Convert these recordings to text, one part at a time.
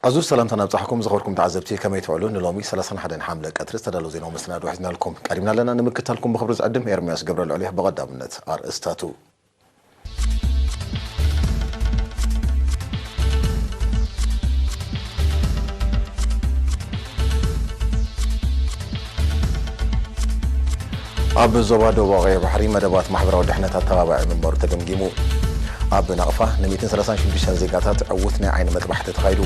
ኣዙ ሰላምታ ናብጻሕኩም ዝኸበርኩም ተዓዘብቲ፣ ከመይ ትውዕሉ? ንሎሚ ሰላሳን ሓደን ሓምለ ቀትሪ ዝተዳለዉ ዜናዊ መሰናድኦ ሒዝናልኩም ቀሪብና ኣለና። ንምክታልኩም ብኽብሪ ዝዕድም ኤርምያስ ገብረ ልዑል እየ። ብቐዳምነት ኣርእስታቱ። ኣብ ዞባ ደቡባዊ ቀይሕ ባሕሪ መደባት ማሕበራዊ ድሕነት ኣተባባዒ ምንባሩ ተገምጊሙ። ኣብ ናቕፋ ን ሚእትን ሰላሳን ሽዱሽተን ዜጋታት ዕዉት ናይ ዓይኒ መጥባሕቲ ተኻይዱ።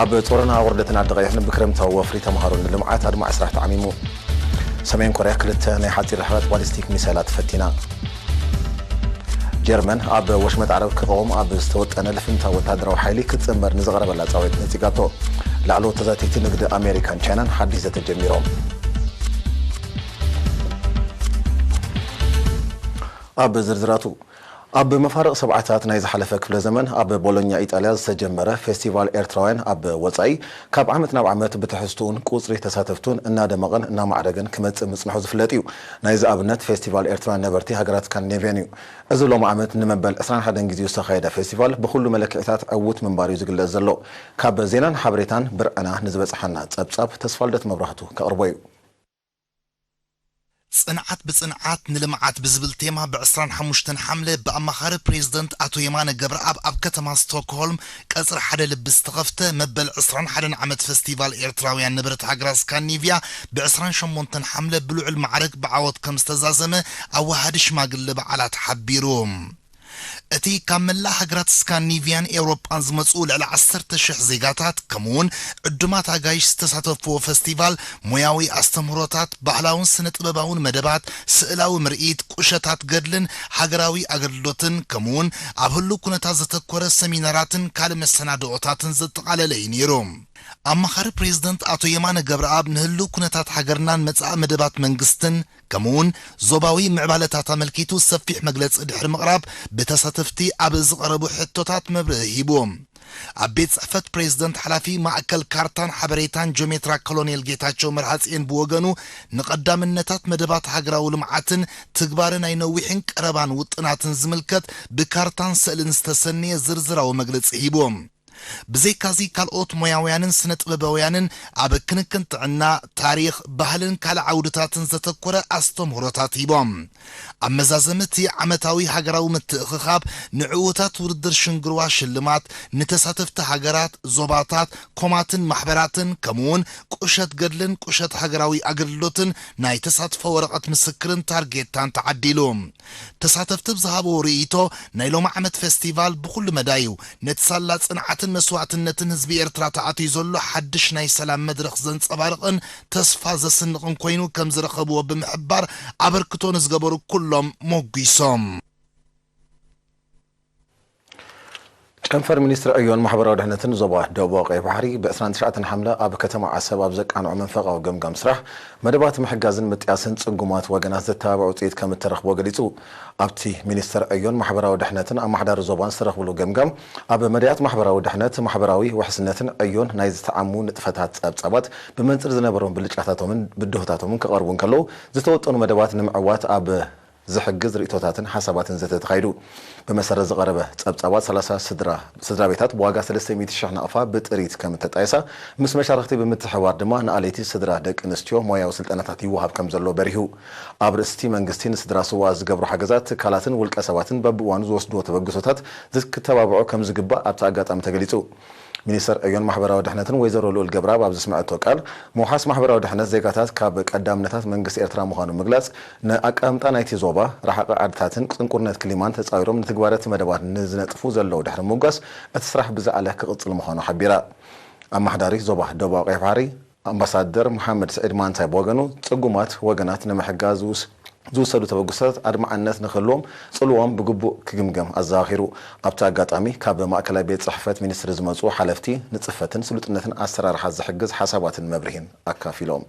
ኣብ ጾሮና ውርደትን ዓዲ ቀይሕን ብክረምታዊ ወፍሪ ተምሃሮ ንልምዓት ኣድማዒ ስራሕ ተዓሚሙ። ሰሜን ኮርያ ክልተ ናይ ሓጺር ርሕቀት ባሊስቲክ ሚሳይላት ፈቲና። ጀርመን ኣብ ወሽመጥ ዓረብ ክቐውም ኣብ ዝተወጠነ ልፍንታ ወተሃደራዊ ሓይሊ ክትጽንበር ንዝቐረበላ ጻውዒት ነጺጋቶ። ላዕለዎት ተዛተይቲ ንግዲ ኣሜሪካን ቻይናን ሓድሽ ዘተ ጀሚሮም። ኣብ ዝርዝራቱ፣ ኣብ መፋርቕ ሰብዓታት ናይ ዝሓለፈ ክፍለ ዘመን ኣብ ቦሎኛ ኢጣልያ ዝተጀመረ ፌስቲቫል ኤርትራውያን ኣብ ወጻኢ ካብ ዓመት ናብ ዓመት ብትሕዝትኡን ቁጽሪ ተሳተፍቱን እናደመቐን እናማዕረገን ክመጽእ ምጽንሑ ዝፍለጥ እዩ። ናይዚ ኣብነት ፌስቲቫል ኤርትራውያን ነበርቲ ሃገራት ስካንዲኔቭያን እዩ። እዚ ሎሚ ዓመት ንመበል ዕስራን ሓደን ግዜኡ ዝተኻየደ ፌስቲቫል ብኹሉ መለክዒታት ዕዉት ምንባሩ እዩ ዝግለጽ ዘሎ። ካብ ዜናን ሓበሬታን ብርዕና ንዝበጽሓና ጸብጻብ ተስፋልደት መብራህቱ ከቕርቦ እዩ። ጽንዓት ብጽንዓት ንልምዓት ብዝብል ቴማ ብ ዕስራን ሓሙሽተን ሓምለ ብኣማኻሪ ፕሬዝደንት ኣቶ የማነ ገብረኣብ ኣብ ከተማ ስቶክሆልም ቀጽሪ ሓደ ልቢ ዝተኸፍተ መበል ዕስራን ሓደን ዓመት ፈስቲቫል ኤርትራውያን ንብረት ሃገራት ስካንዲኔቭያ ብ ዕስራን ሸሞንተን ሓምለ ብልዑል ማዕረግ ብዓወት ከም ዝተዛዘመ ኣዋሃዲ ሽማግለ በዓላት ሓቢሩ። እቲ ካብ መላእ ሃገራት ስካንዲኔቭያን ኤውሮጳን ዝመጹ ልዕሊ ዓሰርተ ሽሕ ዜጋታት፣ ከምኡውን ዕዱማት ኣጋይሽ ዝተሳተፍዎ ፈስቲቫል፣ ሞያዊ ኣስተምህሮታት፣ ባህላውን ስነ-ጥበባውን መደባት፣ ስእላዊ ምርኢት፣ ቁሸታት ገድልን ሃገራዊ ኣገልግሎትን፣ ከምኡውን ኣብ ህሉው ኩነታት ዘተኮረ ሰሚናራትን ካልእ መሰናድኦታትን ዘጠቓለለ እዩ ነይሩ። ኣማኻሪ ፕሬዝደንት ኣቶ የማነ ገብረኣብ ንህሉው ኩነታት ሃገርናን መጻኢ መደባት መንግስትን፣ ከምኡውን ዞባዊ ምዕባለታት ኣመልኪቱ ሰፊሕ መግለጺ ድሕሪ ምቕራብ፣ ብተሳተፍቲ ኣብ ዝቐረቡ ሕቶታት መብርሂ ሂቡ። ኣብ ቤት ጽሕፈት ፕሬዝደንት ሓላፊ ማእከል ካርታን ሓበሬታን ጆሜትራ ኮሎኔል ጌታቸው መርሃጽኤን ብወገኑ፣ ንቐዳምነታት መደባት ሃገራዊ ልምዓትን ትግባረ ናይ ነዊሕን ቀረባን ውጥናትን ዝምልከት ብካርታን ስእልን ዝተሰነየ ዝርዝራዊ መግለጺ ሂቡ። ብዘይካዚ ካልኦት ሞያውያንን ስነ ጥበባውያንን ኣብ ክንክን ጥዕና፣ ታሪኽ፣ ባህልን ካልእ ዓውድታትን ዘተኮረ ኣስተምህሮታት ሂቦም። ኣብ መዛዘሚ እቲ ዓመታዊ ሃገራዊ ምትእኽኻብ ንዕዉታት ውድድር ሽንግርዋ ሽልማት፣ ንተሳተፍቲ ሃገራት፣ ዞባታት፣ ኮማትን ማሕበራትን፣ ከምኡውን ቁሸት ገድልን ቁሸት ሃገራዊ ኣገልግሎትን ናይ ተሳትፎ ወረቐት ምስክርን ታርጌታን ተዓዲሉ። ተሳተፍቲ ብዝሃብዎ ርእይቶ፣ ናይ ሎሚ ዓመት ፈስቲቫል ብኹሉ መዳዩ ነቲ ሳላ ጽንዓትን መስዋእትነትን ህዝቢ ኤርትራ ተኣትዩ ዘሎ ሓድሽ ናይ ሰላም መድረኽ ዘንጸባርቕን ተስፋ ዘስንቕን ኮይኑ ከም ዝረኸብዎ ብምሕባር፣ ኣበርክቶ ንዝገበሩ ኩሎም ሞጒሶም። ጨንፈር ሚኒስትሪ ዕዮን ማሕበራዊ ድሕነትን ዞባ ደቡባዊ ቀይሕ ባሕሪ ብ ዕስራን ትሽዓተን ሓምለ ኣብ ከተማ ዓሰብ ኣብ ዘቃንዖ መንፈቓዊ ገምጋም ስራሕ፣ መደባት ምሕጋዝን ምጥያስን ጽጉማት ወገናት ዘተባብዕ ውጽኢት ከም እተረኽቦ ገሊጹ። ኣብቲ ሚኒስትር ዕዮን ማሕበራዊ ድሕነትን ኣመሓዳሪ ዞባን ዝተረኽብሉ ገምጋም፣ ኣብ መዳያት ማሕበራዊ ድሕነት፣ ማሕበራዊ ውሕስነትን ዕዮን ናይ ዝተዓሙ ንጥፈታት ጸብጻባት ብመንጽር ዝነበሮም ብልጫታቶምን ብድሆታቶምን ክቐርቡ እንከለዉ፣ ዝተወጠኑ መደባት ንምዕዋት ኣብ ዝሕግዝ ርእይቶታትን ሓሳባትን ዘተ ተኻይዱ። ብመሰረት ዝቐረበ ጸብጻባት፣ ሰላሳ ስድራ፣ ስድራ ቤታት ብዋጋ ሰለስተ ሚእቲ ሽሕ ናቕፋ ብጥሪት ከም እተጣየሳ፣ ምስ መሻርኽቲ ብምትሕብባር ድማ ንኣለይቲ ስድራ ደቂ ኣንስትዮ ሞያዊ ስልጠናታት ይወሃብ ከም ዘሎ በሪሁ። ኣብ ርእስቲ መንግስቲ ንስድራ ስውኣት ዝገብሩ ሓገዛት፣ ትካላትን ውልቀ ሰባትን በብእዋኑ ዝወስድዎ ተበግሶታት ክትተባብዖ ከም ዝግባእ ኣብቲ ኣጋጣሚ ተገሊጹ። ሚኒስተር ዕዮን ማሕበራዊ ድሕነትን ወይዘሮ ልኡል ገብረኣብ ኣብ ዘስምዐቶ ቃል፣ ምውሓስ ማሕበራዊ ድሕነት ዜጋታት ካብ ቀዳምነታት መንግስቲ ኤርትራ ምዃኑ ምግላጽ፣ ንኣቀማምጣ ናይቲ ዞባ፣ ረሓቒ ዓድታትን ጽንቁርነት ክሊማን ተጻዊሮም ንትግባረ እቲ መደባት ንዝነጥፉ ዘለዉ ድሕሪ ምውጋስ፣ እቲ ስራሕ ብዝኣለ ክቕጽል ምዃኑ ሓቢራ። ኣመሓዳሪ ዞባ ደቡባዊ ቀይሕ ባሕሪ ኣምባሳደር መሓመድ ስዒድ ማንታይ ብወገኑ፣ ጽጉማት ወገናት ንምሕጋዝ ዝውስ-፣ ዝውሰዱ ተበግሶታት ኣድማዕነት ንክህልዎም ጽልዎም ብግቡእ ክግምገም ኣዘኻኺሩ። ኣብቲ ኣጋጣሚ፣ ካብ ማእከላይ ቤት ጽሕፈት ሚኒስትሪ ዝመጹ ሓለፍቲ፣ ንጽፈትን ስሉጥነትን ኣሰራርሓ ዝሕግዝ ሓሳባትን መብርሂን ኣካፊሎም።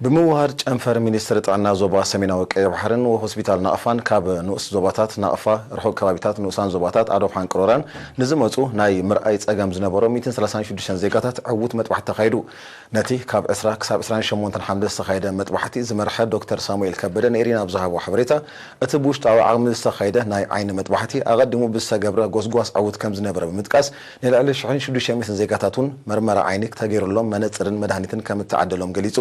ብምውሃድ ጨንፈር ሚኒስትሪ ጥዕና ዞባ ሰሜናዊ ቀይሕ ባሕርን ሆስፒታል ናቕፋን ካብ ንኡስ ዞባታት ናቕፋ፣ ርሑቕ ከባቢታት ንኡሳን ዞባታት ኣዶብ ሓንቅሮራን ንዝመጹ ናይ ምርኣይ ጸገም ዝነበሮም ሚእትን ሰላሳን ሽዱሽተን ዜጋታት ዕዉት መጥባሕቲ ተኻይዱ። ነቲ ካብ ዕስራ ክሳብ ዕስራን ሸሞንተን ሓምለ ዝተኻየደ መጥባሕቲ ዝመርሐ ዶክተር ሳሙኤል ከበደ ንኤሪና ኣብ ዝሃቦ ሓበሬታ፣ እቲ ብውሽጣዊ ዓቕሚ ዝተኻየደ ናይ ዓይኒ መጥባሕቲ ኣቐዲሙ ብዝተገብረ ጎስጓስ ዕዉት ከም ዝነበረ ብምጥቃስ፣ ንልዕሊ ሽሕን ሽዱሽተ ሚእትን ዜጋታት እውን መርመራ ዓይኒ ተገይሩሎም መነጽርን መድሃኒትን ከም እተዓደሎም ገሊጹ።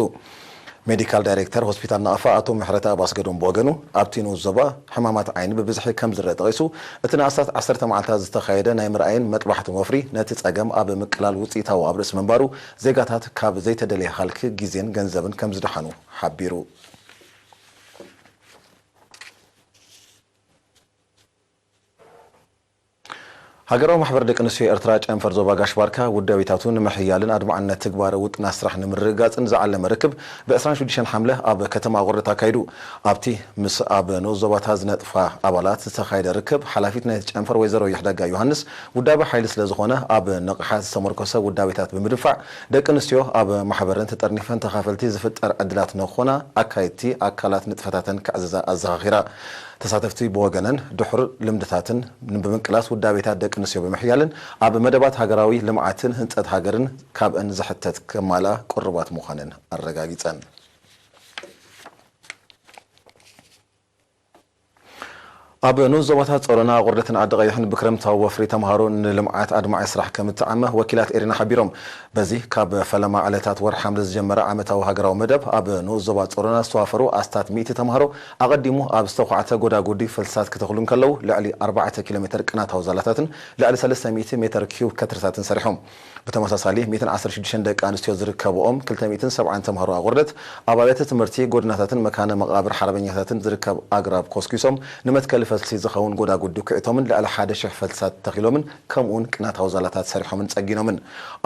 ሜዲካል ዳይሬክተር ሆስፒታል ናቕፋ ኣቶ ምሕረተኣብ ኣስገዶም ብወገኑ፣ ኣብቲ ንኡስ ዞባ ሕማማት ዓይኒ ብብዝሒ ከም ዝረአ ጠቒሱ፣ እቲ ንኣስታት ዓሰርተ መዓልታት ዝተኻየደ ናይ ምርኣይን መጥባሕትን ወፍሪ ነቲ ጸገም ኣብ ምቅላል ውጽኢታዊ ኣብ ርእሲ ምንባሩ፣ ዜጋታት ካብ ዘይተደለየ ሃልኪ ግዜን ገንዘብን ከም ዝደሓኑ ሓቢሩ። ሃገራዊ ማሕበር ደቂ ኣንስትዮ ኤርትራ ጨንፈር ዞባ ጋሽ ባርካ ውዳቤታቱ ንምሕያልን ኣድማዕነት ትግባረ ውጥናት ስራሕ ንምርግጋጽን ዝዓለመ ርክብ ብ ዕስራን ሽዱሽተን ሓምለ ኣብ ከተማ ኣቑርደት ኣካይዱ። ኣብቲ ምስ ኣብ ንኡስ ዞባታት ዝነጥፋ ኣባላት ዝተኻየደ ርክብ፣ ሓላፊት ናይቲ ጨንፈር ወይዘሮ ይሕደጋ ዮሃንስ፣ ውዳቤ ሓይሊ ስለ ዝኾነ ኣብ ንቕሓት ዝተመርኮሰ ውዳቤታት ብምድንፋዕ፣ ደቂ ኣንስትዮ ኣብ ማሕበረን ተጠርኒፈን ተኻፈልቲ ዝፍጠር ዕድላት ንኽኾና ኣካየድቲ ኣካላት ንጥፈታተን ክዕዝዛ ኣዘኻኺራ። ተሳተፍቲ ብወገነን ድሑር ልምድታትን ብምቅላስ ውዳቤታት ደቂ ኣንስትዮ ብምሕያልን ኣብ መደባት ሃገራዊ ልምዓትን ህንጸት ሃገርን ካብአን ዝሕተት ከማልኣ ቅሩባት ምዃነን ኣረጋጊጸን። ኣብ ንኡስ ዞባታት ጾሮና፣ ቁርደትን ዓዲ ቀይሕን ብክረምታዊ ወፍሪ ተምሃሮ ንልምዓት ኣድማዒ ስራሕ ከም እተዓመ ወኪላት ኤሪና ሓቢሮም። በዚ ካብ ፈለማ ዕለታት ወርሒ ሓምለ ዝጀመረ ዓመታዊ ሃገራዊ መደብ፣ ኣብ ንኡስ ዞባ ጾሮና ዝተዋፈሩ ኣስታት ሚእቲ ተምሃሮ ኣቐዲሙ ኣብ ዝተዃዕተ ጎዳጉዲ ፈልስታት ክተኽሉ እንከለዉ፣ ልዕሊ ኣርባዕተ ኪሎ ሜተር ቅናታዊ ዛላታትን ልዕሊ ሰለስተ ሚእቲ ሜተር ኪዩብ ከትርታትን ሰሪሖም። ብተመሳሳሊ፣ ሚእትን ዓሰርተ ሽዱሽተን ደቂ ኣንስትዮ ዝርከብኦም ክልተ ሚእትን ሰብዓን ተምሃሮ ኣቑርደት፣ ኣብ ኣብያተ ትምህርቲ፣ ጎደናታትን መካነ መቓብር ሓርበኛታትን ዝርከብ ኣግራብ ኮስኪሶም፣ ንመትከሊ ፈልሲ ዝኸውን ጎዳጉዲ ኩዒቶምን ልዕሊ ሓደ ሽሕ ፈልስታት ተኺሎምን፣ ከምኡውን ቅናታዊ ዛላታት ሰሪሖምን ጸጊኖምን።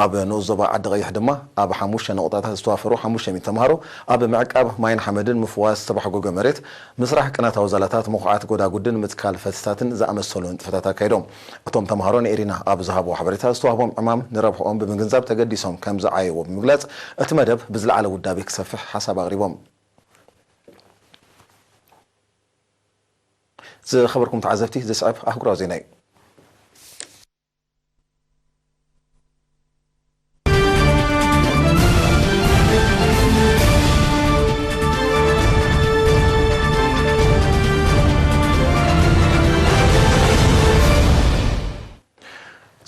ኣብ ንኡስ ዞባ ዓዲ ቀይሕ ድማ፣ ኣብ ሓሙሽተ ነቑጣታት ዝተዋፈሩ ሓሙሽተ ሚእቲ ተምሃሮ፣ ኣብ ምዕቃብ ማይን ሓመድን ምፍዋስ ዝተባሕጎገ መሬት፣ ምስራሕ ቅናታዊ ዛላታት፣ ምኹዓት ጎዳጉድን ምትካል ፈልስታትን ዝኣመሰሉ ንጥፈታት ኣካይዶም። እቶም ተምሃሮ ንኤሪና ኣብ ዝሃብዎ ሓበሬታ፣ ዝተዋህቦም ዕማም ንረብሕኦም ብምግንዛብ ተገዲሶም ከም ዝዓየዎ ብምግላጽ፣ እቲ መደብ ብዝለዓለ ውዳቤ ክሰፍሕ ሓሳብ ኣቕሪቦም። ዝኸበርኩም ተዓዘብቲ፣ ዝስዕብ ኣህጉራዊ ዜና እዩ።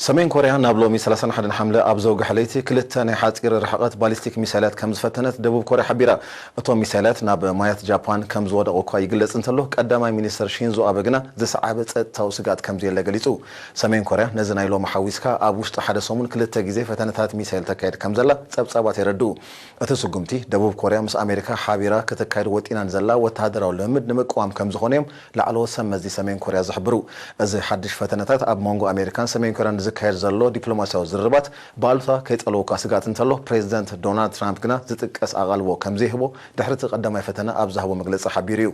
ሰሜን ኮርያ ናብ ሎሚ ሰላሳን ሓደን ሓምለ ኣብ ዘውግሐ ለይቲ ክልተ ናይ ሓጺር ርሕቐት ባሊስቲክ ሚሳይላት ከም ዝፈተነት ደቡብ ኮርያ ሓቢራ። እቶም ሚሳይላት ናብ ማያት ጃፓን ከም ዝወደቑ እኳ ይግለጽ እንተሎ፣ ቀዳማይ ሚኒስተር ሺንዞ ኣበ ግና ዝሰዓበ ጸጥታዊ ስግኣት ከም ዘየለ ገሊጹ። ሰሜን ኮርያ ነዚ ናይ ሎሚ ሓዊስካ ኣብ ውሽጢ ሓደ ሰሙን ክልተ ግዜ ፈተነታት ሚሳይል ተካይድ ከም ዘላ ጸብጻባት የረድኡ። እቲ ስጉምቲ፣ ደቡብ ኮርያ ምስ ኣሜሪካ ሓቢራ ከተካይድ ወጢና ንዘላ ወተሃደራዊ ልምምድ ንምቅዋም ከም ዝኾነ እዮም ላዕለዎት ሰብ መዚ ሰሜን ኮርያ ዝሕብሩ። እዚ ሓድሽ ፈተነታት ኣብ መንጎ ኣሜሪካን ሰሜን ኮርያን ዝካየድ ዘሎ ዲፕሎማስያዊ ዝርርባት ብኣሉታ ከይጸልዎ እኳ ስግኣት እንተሎ፣ ፕሬዚደንት ዶናልድ ትራምፕ ግና ዝጥቀስ ኣቓልቦ ከም ዘይህቦ ድሕሪ እቲ ቀዳማይ ፈተነ ኣብ ዝሃቦ መግለጺ ሓቢሩ እዩ።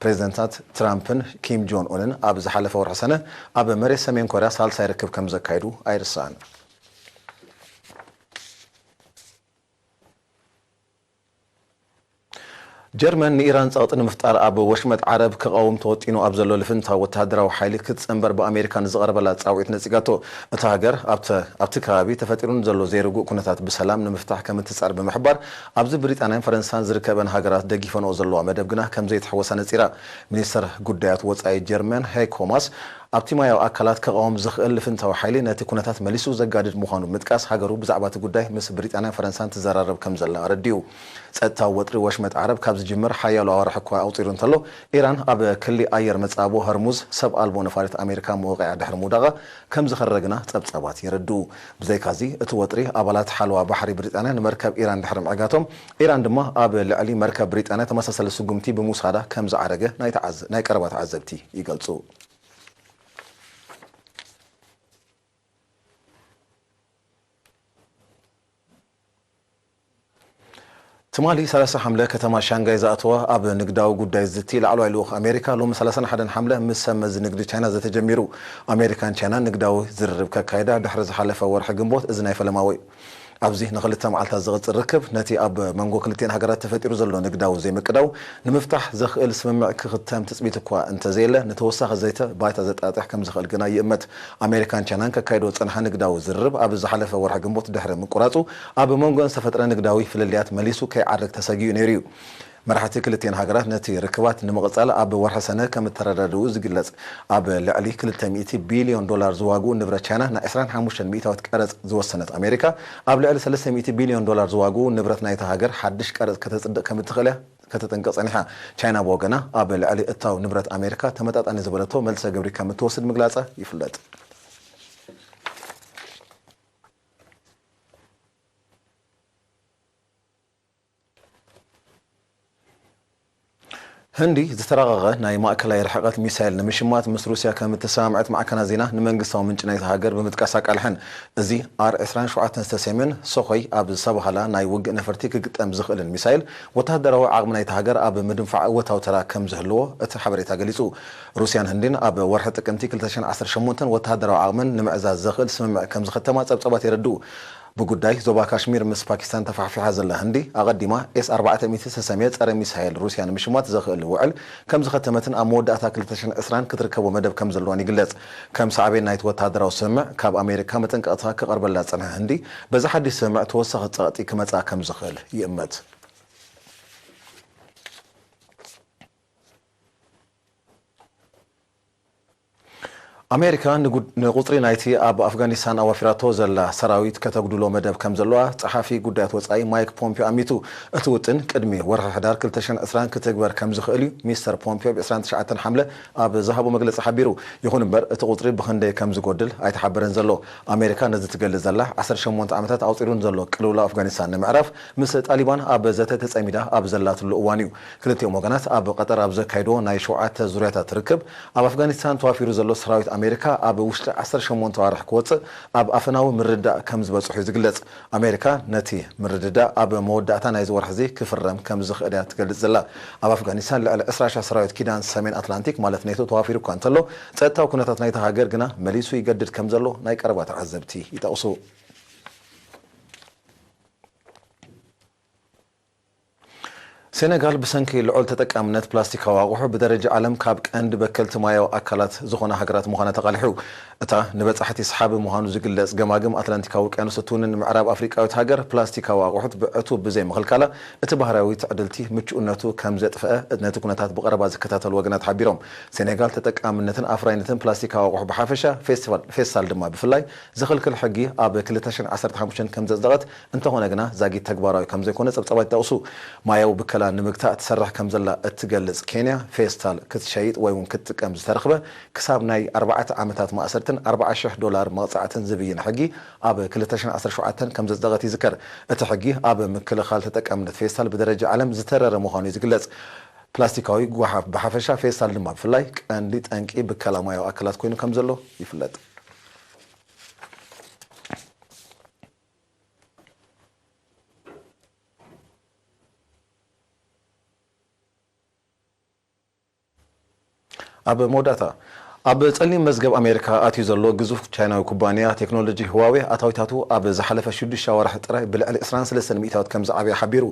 ፕሬዚደንታት ትራምፕን ኪም ጆን ኡንን ኣብ ዝሓለፈ ወርሒ ሰነ ኣብ መሬት ሰሜን ኮርያ ሳልሳይ ርክብ ከም ዘካየዱ ኣይርሳዕን። ጀርመን ንኢራን ጸቕጢ ንምፍጣር ኣብ ወሽመጥ ዓረብ ክቐውም ተወጢኑ ኣብ ዘሎ ልፍንታዊ ወተሃደራዊ ሓይሊ ክትጸንበር ብኣሜሪካ ንዝቐረበላ ጻውዒት ነጺጋቶ። እታ ሃገር ኣብተ-፣ ኣብቲ ከባቢ ተፈጢሩ ንዘሎ ዘይርጉእ ኩነታት ብሰላም ንምፍታሕ ከም እትጸዕር ብምሕባር፣ ኣብዚ ብሪጣንያን ፈረንሳን ዝርከበን ሃገራት ደጊፈንኦ ዘለዋ መደብ ግና ከም ዘይተሐወሳ ነጺራ። ሚኒስተር ጉዳያት ወጻኢ ጀርመን ሄይኮ ማስ፣ ኣብቲ ማያዊ ኣካላት ከቓውም ዝኽእል ልፍንታዊ ሓይሊ ነቲ ኩነታት መሊሱ ዘጋድድ ምዃኑ ብምጥቃስ፣ ሃገሩ ብዛዕባ እቲ ጉዳይ ምስ ብሪጣንያን ፈረንሳን ትዘራረብ ከም ዘላ ኣረዲኡ። ጸጥታዊ ወጥሪ ወሽመጥ ዓረብ ካብ ዝጅምር ሓያሎ ኣዋርሕ እኳ ኣቑጺሩ እንተሎ፣ ኢራን ኣብ ክሊ ኣየር መጻቦ ሆርሙዝ ሰብ ኣልቦ ነፋሪት ኣሜሪካ መወቒዓ ድሕሪ ምውዳቓ ከም ዝኸረረ ግና ጸብጻባት የረድኡ። ብዘይካዚ፣ እቲ ወጥሪ ኣባላት ሓለዋ ባሕሪ ብሪጣንያ ንመርከብ ኢራን ድሕሪ ምዕጋቶም፣ ኢራን ድማ ኣብ ልዕሊ መርከብ ብሪጣንያ ተመሳሳሊ ስጉምቲ ብምውሳዳ ከም ዝዓረገ ናይ ተዓዘ-፣ ናይ ቀረባ ተዓዘብቲ ይገልጹ። ትማሊ ሰላሳ ሓምለ ከተማ ሻንጋይ ዝኣተወ ኣብ ንግዳዊ ጉዳይ ዝዝቲ ላዕለዋይ ልኡኽ ኣሜሪካ፣ ሎሚ ሰላሳን ሓደን ሓምለ ምስ ሰብ መዚ ንግዲ ቻይና ዘተ ጀሚሩ። ኣሜሪካን ቻይናን ንግዳዊ ዝርርብ ከካይዳ ድሕሪ ዝሓለፈ ወርሒ ግንቦት፣ እዚ ናይ ፈለማዊ እዩ። ኣብዚ ንኽልተ መዓልታት ዝቕጽል ርክብ፣ ነቲ ኣብ መንጎ ክልቲኣን ሃገራት ተፈጢሩ ዘሎ ንግዳዊ ዘይምቅዳው ንምፍታሕ ዘኽእል ስምምዕ ክኽተም ትጽቢት እኳ እንተዘየለ፣ ንተወሳኺ ዘይተ ባይታ ዘጣጥሕ ከም ዝኽእል ግና ይእመት። ኣሜሪካን ቻይናን ከካይዶ ዝጸንሓ ንግዳዊ ዝርርብ፣ ኣብ ዝሓለፈ ወርሒ ግንቦት ድሕሪ ምቁራጹ፣ ኣብ መንጎን ዝተፈጥረ ንግዳዊ ፍልልያት መሊሱ ከይዓርግ ተሰጊኡ ነይሩ እዩ። መራሕቲ ክልቲኣን ሃገራት ነቲ ርክባት ንምቕጻል ኣብ ወርሒ ሰነ ከም እተረዳድኡ ዝግለጽ። ኣብ ልዕሊ ክልተ ሚእቲ ቢልዮን ዶላር ዝዋግኡ ንብረት ቻይና ን ዕስራን ሓሙሽተን ሚእታዊት ቀረጽ ዝወሰነት ኣሜሪካ፣ ኣብ ልዕሊ ሰለስተ ሚእቲ ቢልዮን ዶላር ዝዋግኡ ንብረት ናይታ ሃገር ሓድሽ ቀረጽ ከተጽድቕ ከም እትኽእል እያ ከተጠንቅቕ ጸኒሓ። ቻይና ብወገና፣ ኣብ ልዕሊ እታው ንብረት ኣሜሪካ ተመጣጣኒ ዝበለቶ መልሰ ግብሪ ከም እትወስድ ምግላጻ ይፍለጥ። ህንዲ ዝተራቐቐ ናይ ማእከላይ ርሕቀት ሚሳይል ንምሽማት ምስ ሩስያ ከም እተሰማምዐት ማዕከናት ዜና ንመንግስታዊ ምንጪ ናይቲ ሃገር ብምጥቃስ ኣቃልሐን። እዚ ኣር ዕስራን ሸውዓተን ዝተሰምየን ሶኾይ ኣብ ዝተባህላ ናይ ውግእ ነፈርቲ ክግጠም ዝኽእልን ሚሳይል፣ ወተሃደራዊ ዓቕሚ ናይቲ ሃገር ኣብ ምድንፋዕ እወታዊ ተራ ከም ዝህልዎ እቲ ሓበሬታ ገሊጹ። ሩስያን ህንድን ኣብ ወርሒ ጥቅምቲ ክልተ ሽሕን ዓሰርተ ሸሞንተን ወተሃደራዊ ዓቕመን ንምዕዛዝ ዘኽእል ስምምዕ ከም ዝኸተማ ጸብጻባት የረድኡ። ብጉዳይ ዞባ ካሽሚር ምስ ፓኪስታን ተፋሕፊሓ ዘላ ህንዲ፣ ኣቐዲማ ኤስ ኣርባዕተ ሚእቲ ዝተሰምየ ጸረ ሚሳይል ሩስያ ንምሽማት ዘኽእል ውዕል ከም ዝኸተመትን ኣብ መወዳእታ ክልተ ሽሕን ዕስራን ክትርከቦ መደብ ከም ዘለዋን ይግለጽ። ከም ሳዕቤን ናይቲ ወተሃደራዊ ስምምዕ፣ ካብ ኣሜሪካ መጠንቀቕታ ክቐርበላ ዝጸንሐ ህንዲ፣ በዚ ሓድሽ ስምምዕ ተወሳኺ ጸቕጢ ክመጽኣ ከም ዝኽእል ይእመት። ኣሜሪካ ንጉድ-፣ ንቁጽሪ ናይቲ ኣብ ኣፍጋኒስታን ኣዋፊራቶ ዘላ ሰራዊት ከተጉድሎ መደብ ከም ዘለዋ ጸሓፊ ጉዳያት ወጻኢ ማይክ ፖምፒዮ ኣሚቱ። እቲ ውጥን ቅድሚ ወርሒ ሕዳር ክልተ ሽሕን ዕስራን ክትግበር ከም ዝኽእል እዩ ሚስተር ፖምፒዮ ብ ዕስራን ትሽዓተን ሓምለ ኣብ ዝሃቦ መግለጺ ሓቢሩ። ይኹን እምበር፣ እቲ ቁጽሪ ብኽንደይ ከም ዝጎድል ኣይተሓበረን ዘሎ። ኣሜሪካ ነዚ ትገልጽ ዘላ፣ ዓሰርተ ሸሞንተ ዓመታት ኣቑጺሩ ንዘሎ ቅልውላው ኣፍጋኒስታን ንምዕራፍ፣ ምስ ጣሊባን ኣብ ዘተ ተጸሚዳ ኣብ ዘላትሉ እዋን እዩ። ክልቲኦም ወገናት ኣብ ቀጠር ኣብ ዘካይድዎ ናይ ሸውዓተ ዙርያታት ርክብ፣ ኣብ ኣፍጋኒስታን ተዋፊሩ ዘሎ ሰራዊት ኣሜሪካ ኣብ ውሽጢ ዓሰርተ ሸሞንተ ኣዋርሕ ክወጽእ ኣብ ኣፈናዊ ምርድዳእ ከም ዝበጽሑ እዩ ዝግለጽ። ኣሜሪካ ነቲ ምርድዳእ ኣብ መወዳእታ ናይዚ ወርሒ እዚ ክፍረም ከም ዝኽእል እያ ትገልጽ ዘላ። ኣብ ኣፍጋኒስታን ልዕሊ ዕስራ ሽሕ ሰራዊት ኪዳን ሰሜን ኣትላንቲክ፣ ማለት ኔቶ፣ ተዋፊሩ እኳ እንተሎ፣ ጸጥታዊ ኩነታት ናይታ ሃገር ግና መሊሱ ይገድድ ከም ዘሎ ናይ ቀረባ ተዓዘብቲ ይጠቕሱ። ሴኔጋል ብሰንኪ ልዑል ተጠቃምነት ፕላስቲካዊ ኣቑሑ ብደረጃ ዓለም ካብ ቀንዲ በከልቲ ማያዊ ኣካላት ዝኾና ሃገራት ምዃና ተቓሊሑ። እታ ንበጻሕቲ ሰሓቢ ምዃኑ ዝግለጽ ገማግም ኣትላንቲካዊ ውቅያኖስ እትውንን ምዕራብ ኣፍሪቃዊት ሃገር፣ ፕላስቲካዊ ኣቑሑት ብዕቱብ ብዘይ ምኽልካላ፣ እቲ ባህርያዊ ትዕድልቲ ምቹእነቱ ከም ዘጥፍአ ነቲ ኩነታት ብቐረባ ዝከታተሉ ወገናት ሓቢሮም። ሴኔጋል ተጠቃምነትን ኣፍራይነትን ፕላስቲካዊ ኣቑሑ ብሓፈሻ፣ ፌስቲቫል-፣ ፌስታል ድማ ብፍላይ፣ ዝኽልክል ሕጊ ኣብ ክልተ ሽሕን ዓሰርተ ሓሙሽተን ከም ዘጽደቐት፣ እንተኾነ ግና ዛጊት ተግባራዊ ከም ዘይኮነ ጸብጻባት ይጠቕሱ። ማያዊ ብከላ ንምግታእ ትሰርሕ ከም ዘላ እትገልጽ ኬንያ፣ ፌስታል ክትሸይጥ ወይ እውን ክትጥቀም ዝተረኽበ ክሳብ ናይ ኣርባዕተ ዓመታት ማእሰርትን ኣርብዓ ሽሕ ዶላር መቕጻዕትን ዝብይን ሕጊ ኣብ ክልተ ሽሕን ዓሰርተ ሸውዓተን ከም ዘጽደቐት ይዝከር። እቲ ሕጊ ኣብ ምክልኻል ተጠቃምነት ፌስታል ብደረጃ ዓለም ዝተረረ ምዃኑ እዩ ዝግለጽ። ፕላስቲካዊ ጓሓፍ ብሓፈሻ፣ ፌስታል ድማ ብፍላይ ቀንዲ ጠንቂ ብከላ ማያዊ ኣካላት ኮይኑ ከም ዘሎ ይፍለጥ። ኣብ መወዳእታ፣ ኣብ ጸሊም መዝገብ ኣሜሪካ ኣትዩ ዘሎ ግዙፍ ቻይናዊ ኩባንያ ቴክኖሎጂ ህዋዌ፣ ኣታዊታቱ ኣብ ዝሓለፈ ሽዱሽተ ኣዋርሕ ጥራይ ብልዕሊ ዕስራን ሰለስተን ሚእታዊት ከም ዝዓበየ ሓቢሩ።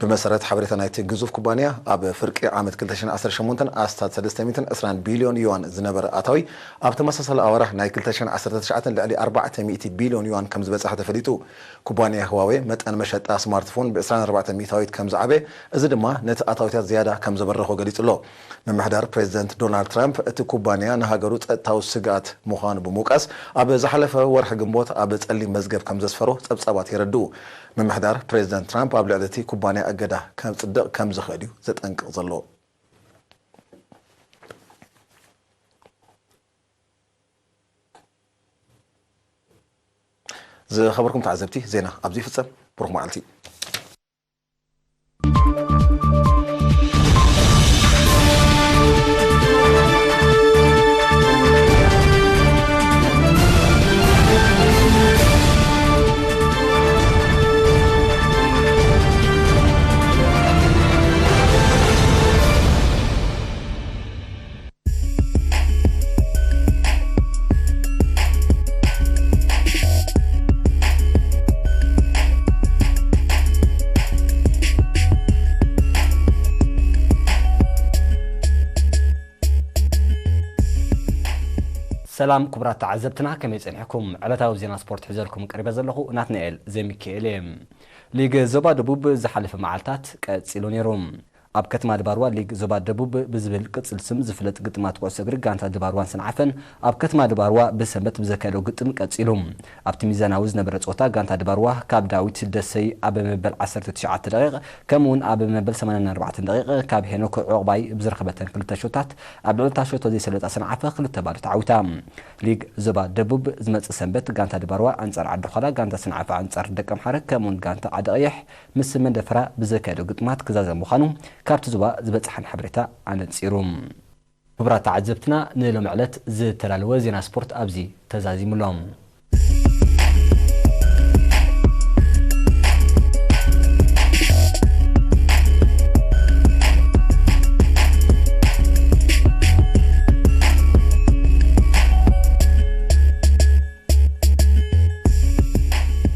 ብመሰረት ሓበሬታ ናይቲ ግዙፍ ኩባንያ፣ ኣብ ፍርቂ ዓመት ክልተ ሽሕን ዓሰርተ ሸሞንተን ኣስታት ሰለስተ ሚእትን ዕስራን ቢልዮን ዩዋን ዝነበረ ኣታዊ፣ ኣብ ተመሳሳሊ ኣዋርሕ ናይ ክልተ ሽሕን ዓሰርተ ትሽዓተን ልዕሊ ኣርባዕተ ሚእቲ ቢልዮን ዩዋን ከም ዝበጽሐ ተፈሊጡ። ኩባንያ ህዋዌ መጠን መሸጣ ስማርትፎን ብ ዕስራን ኣርባዕተን ሚእታዊት ከም ዝዓበየ፣ እዚ ድማ ነቲ ኣታዊታት ዝያዳ ከም ዘበረኾ ገሊጹ ኣሎ። ምምሕዳር ፕሬዚደንት ዶናልድ ትራምፕ፣ እቲ ኩባንያ ንሃገሩ ጸጥታዊ ስግኣት ምዃኑ ብምውቃስ፣ ኣብ ዝሓለፈ ወርሒ ግንቦት ኣብ ጸሊም መዝገብ ከም ዘስፈሮ ጸብጻባት የረድኡ። ምምሕዳር ፕሬዚደንት ትራምፕ ኣብ ልዕሊ እቲ ኩባንያ እገዳ ከጽድቕ ከም ዝኽእል እዩ ዘጠንቅቕ ዘሎ። ዝኸበርኩም ተዓዘብቲ፣ ዜና ኣብዚ ይፍጸም። ብሩኽ መዓልቲ። ሰላም ክቡራት ተዓዘብትና፣ ከመይ ጸኒሕኩም? ዕለታዊ ዜና ስፖርት ሒዘልኩም ቀሪበ ዘለኹ ናትናኤል ዘሚካኤል እየ። ሊግ ዞባ ደቡብ ዝሓለፈ መዓልታት ቀጺሉ ነይሩ። ኣብ ከተማ ድባርዋ ሊግ ዞባ ደቡብ ብዝብል ቅጽል ስም ዝፍለጥ ግጥማት ኩዕሶ እግሪ ጋንታ ድባርዋን ሰንዓፈን ኣብ ከተማ ድባርዋ ብሰንበት ብዘካየዶ ግጥም ቀጺሉ። ኣብቲ ሚዛናዊ ዝነበረ ጸወታ ጋንታ ድባርዋ ካብ ዳዊት ደሰይ ኣብ መበል ዓሰርተ ትሽዓተ ደቂቕ ከምኡውን ኣብ መበል ሰማንያን ኣርባዕተን ደቂቕ ካብ ሄኖክ ዑቕባይ ብዝረኸበተን ክልተ ሾታት ኣብ ልዕሊ እታ ሸቶ ዘይሰለጣ ሰንዓፈ ክልተ ባዶ ተዓዊታ። ሊግ ዞባ ደቡብ ዝመጽእ ሰንበት ጋንታ ድባርዋ ኣንጻር ዓዲ ዃላ፣ ጋንታ ሰንዓፈ ኣንጻር ደቀምሓረ ከምኡውን ጋንታ ዓዲ ቀይሕ ምስ መንደፈራ ብዘካየዶ ግጥማት ክዛዘም ምዃኑ ካብቲ ዞባ ዝበጽሓን ሓበሬታ ኣነጺሩ። ክቡራት ተዓዘብትና ንሎሚ ዕለት ዝተዳለወ ዜና ስፖርት ኣብዚ ተዛዚሙ ኣሎ።